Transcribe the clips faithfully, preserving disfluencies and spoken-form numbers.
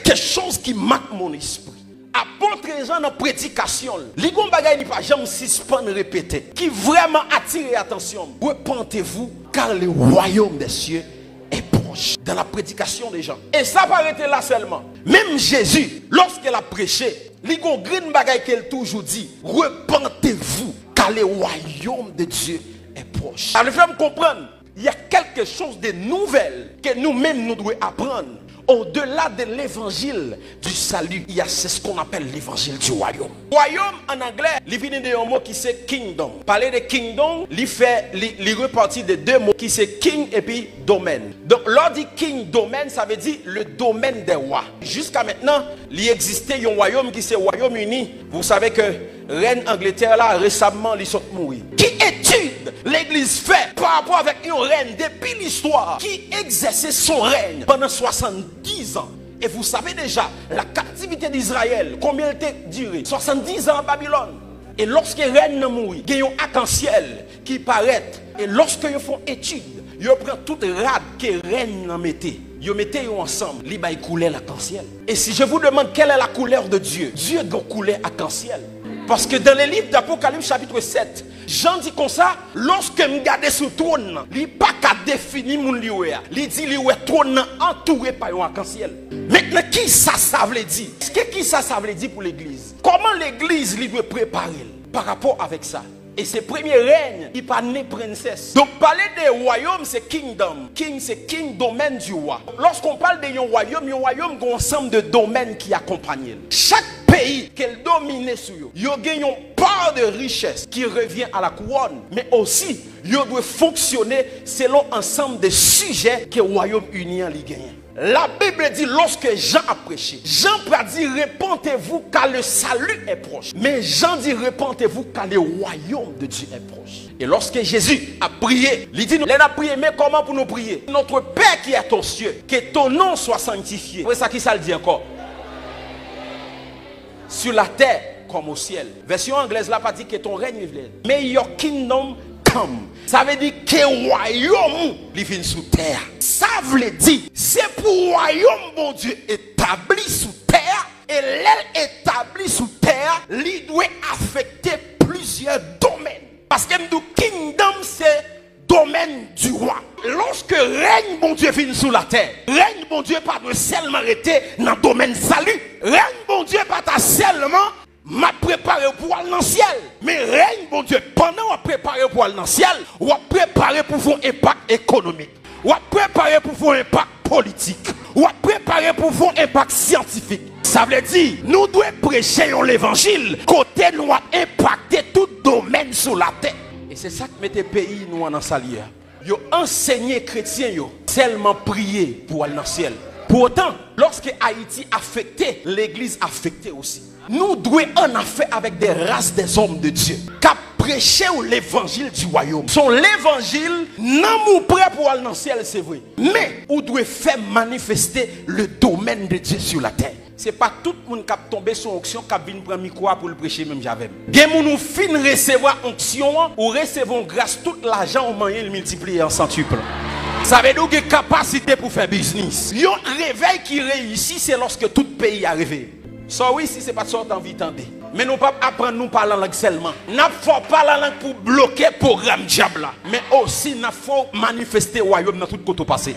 Des choses qui marquent mon esprit. Apot Jan nan predikasyon l, li gon bagay li pa janm sispann repete, ki vrèman atire atansyon m. Repentez-vous, car le royaume des cieux est proche. Dans la prédication de Jean. E sa pa rete la sèlman. Menm Jezi, lòske l ap preche, li gon grenn bagay ke l toujou di, repentez-vous, car le royaume de Dieu est proche. Sa vle fè m konprann, il y a quelque chose de nouvel que nous-mêmes nous devons apprendre. Au-delà de l'évangile du salut, il y a, c'est ce qu'on appelle l'évangile du royaume. Wayòm an anglè, li vini de yon mo ki se kingdom. Pale de kingdom, li fè, li, li repati de de mo ki se king epi domaine. Donk, lè w di king domaine, sa vle di le domaine des rois. Jiska mentnan, li egziste yon wayòm ki se Wayòm Ini. Vous savez que rèn Angletè la, resamman, li sot mouri. Ki etid legliz fè pa rapò avèk yon rèn depi listwa ki egzèse son rèn pandan swasanndizan? E vous savez déjà, la captivité d'Israël, konbyen l te dire? Swasanndizan an Babilòn. E lòske rèn nan mouri, gen yon akansyèl ki parèt. E lòske yo fè yon etid, yo pran tout rad ke rèn nan mete, yo mete yo ansanm, li bay koulè lakansyèl. Et si je vous demande quelle est la couleur de Dieu, Dieu gen koulè akansyèl. Paske dans le livre d'Apocalypse chapitre sept, Jan di konsa, lòske m gade sou twòn nan, li pa ka defini moun li wè a. Li di li wè twòn nan antoure pa yon akansyèl. Mentnan, kisa sa vle di? Èske kisa sa vle di pou legliz? Kòman legliz li dwe prepare l pa rapò avèk sa? E se premye rèn ki pa ne prensès. Donk, pale de wayòm, se kingdom. King, se king, domaine du roi. Lorsqu'on parle de yon wayòm, yon wayòm gen yon ansanm de domèn ki akonpanye l. Chak peyi ke l domine sou yo, yo gen yon part de richesse qui revient à la couronne, men osi, yo dwe fonksyone selon ansanm de sijè ke Wayòm Ini an li genyen. La Bible di, lorsque Jean a prêché, Jean pa di, repentez-vous, car le salut est proche. Men Jan di, repentez-vous, car le royaume de Dieu est proche. E lòske Jezi ap priye, li di nou, lè n ap priye, men kòman pou nou priye? Notre Père qui est aux cieux, que ton nom soit sanctifié. Apre sa, kisa l di ankò? Sur la terre comme au ciel. Vèsyon anglèz la pa di que ton règne vienne, mais your kingdom come. Sa vle di ke wayòm ou li vin sou tè a. Sa vle di, se pou wayòm Bondye etabli sou tè a, e lè l etabli sou tè a, li dwe afekte plizyè domèn. Paske m di w, kingdom se domaine du roi. Lorsque règne Bondye vin sou latè, règne Bondye pa dwe sèlman rete nan domèn sali. Règne Bondye pa ta sèlman, m ap prepare w pou w al nan syèl. Men règne Bondye, pandan w ap prepare w pou w al nan syèl, w ap prepare pou fè yon enpak ekonomik. W ap prepare pou fè yon enpak politik. W ap prepare pou fè yon enpak syantifik. Sa vle di, nou dwe preche yon levanjil kote nou ap enpakte tout domèn sou latè. E se sa k mete peyi nou an nan sa l ye a. Yo ansenye kretyen yo sèlman priye pou al nan syèl. Pou otan, lòske Ayiti afekte, legliz afekte osi. Nou dwe annafè avèk de ras de zòm de Dye k ap preche w levanjil di wayòm. Se yon levanjil, nanm ou prè pou al nan syèl, se vre. Men, ou dwe fè manifeste le domaine de Dieu sur la terre. Se pa tout moun k ap tonbe sou onksyon k ap vin pran mikwo a pou l preche menm jan avè m. Gen moun ou fin resevwa onksyon an, ou resevwa yon gras, tout lajan ou manyen l miltipliye an santipl. Sa vle di w gen kapasite pou fè biznis. Yon revèy ki reyisi se lòske tout peyi a reveye. Sa w isi se pa t sa w t anvi tande. Men nou p ap aprann nou pale an lang sèlman. N ap fè w pale an lang pou bloke pwogram dyab la. Men osi n ap fè w manifeste wayòm nan tout kote w pase.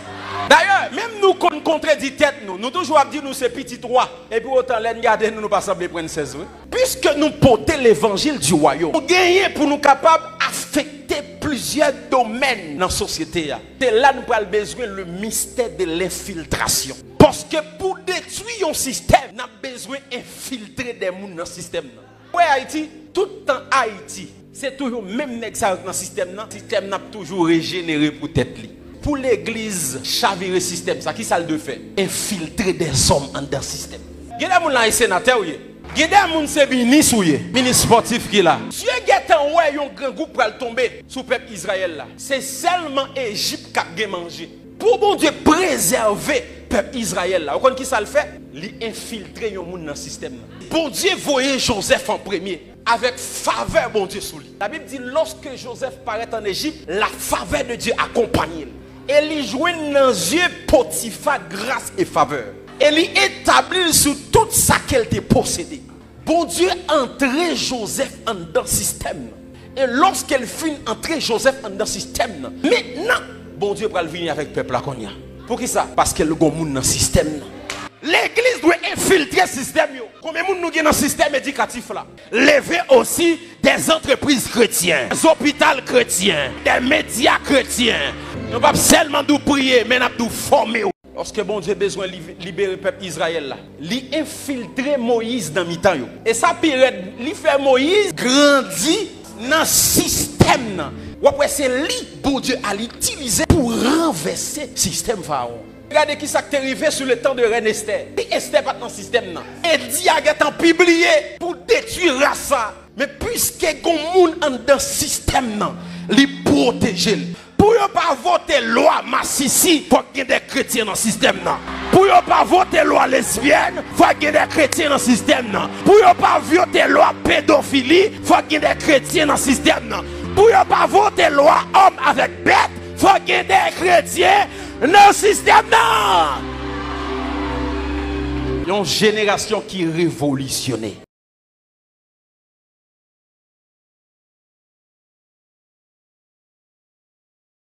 Dayè, menm nou konn kontredi tèt nou. Nou toujou ap di nou se pitit wa. Epi otan lè n gade nou, nou pa sanble prensès vre. Piske nou pote levanjil di wayòm, nou genyen pou nou kapab afekte plizyè domèn nan sosyete a. Se la nou pral bezwen le mystère de l'infiltration. Paske pou detwi yon sistèm, n ap bezwen enfiltre de moun nan sistèm nan. Wè Ayiti, tout tan Ayiti, se toujou menm nèg sa yo k nan sistèm nan. Sistèm nan ap toujou rejenere pou tèt li. Pou legliz chavire sistèm sa, kisa l dwe fè? Enfiltre de zòm anndan sistèm. Gen de moun la, e senatè w ye. Gen de moun se minis ou ye, minis spòtif ki la. Dye gentan wè yon grangou pral tonbe sou pèp Izrayèl la. Se sèlman Ejip k ap gen manje. Pou Bondye prezève pèp Izrayèl la, ou konn kisa l fè? Li enfiltre yon moun nan sistèm nan. Bondye voye Jozèf an premye avèk favè Bondye sou li. Labib di, lorsque Joseph paraît en Égypte, la faveur de Dieu accompagne l. E li jwenn nan zye Potifa gras e favè. e li etabli l sou tout sa ke l te posede. Bondye antre Jozèf anndan sistèm nan. E lòske l fin antre Jozèf anndan sistèm nan, mentnan, Bondye pral vini avèk pèp la kounye a. Poukisa? Paske l gon moun nan sistèm nan. Legliz dwe enfiltre sistèm yo. Konbyen moun nou gen nan sistèm edikatif la? Leve osi des entreprises chrétiennes, des hôpitaux chrétiens, des médias chrétiens. Nou p ap sèlman di w priye, men n ap di w fòme w. Lòske Bondye bezwen li-, libere pèp Izrayèl la, li enfiltre Moyiz nan mitan yo. E sa pi rèd, li fè Moyiz grandi nan sistèm nan. W ap wè se li Bondye al itilize pou ranvèse sistèm Farawon. Gade ki sa k te rive sou le tan de rèn Estè. Si Estè pa t nan sistèm nan, e di a gentan pibliye pou detwi ras sa. Men piske gon moun anndan sistèm nan, li pwoteje l. Pou yo pa vote lwa masisi, fòk gen de kretyen nan sistèm nan. Pou yo pa vote lwa lesbyèn, fòk gen de kretyen nan sistèm nan. Pou yo pa vote lwa pedofili, fòk gen de kretyen nan sistèm nan. Pou yo pa vote lwa òm avèk bèt, fòk gen de kretyen nan sistèm nan. Yon jenerasyon ki revolisyone.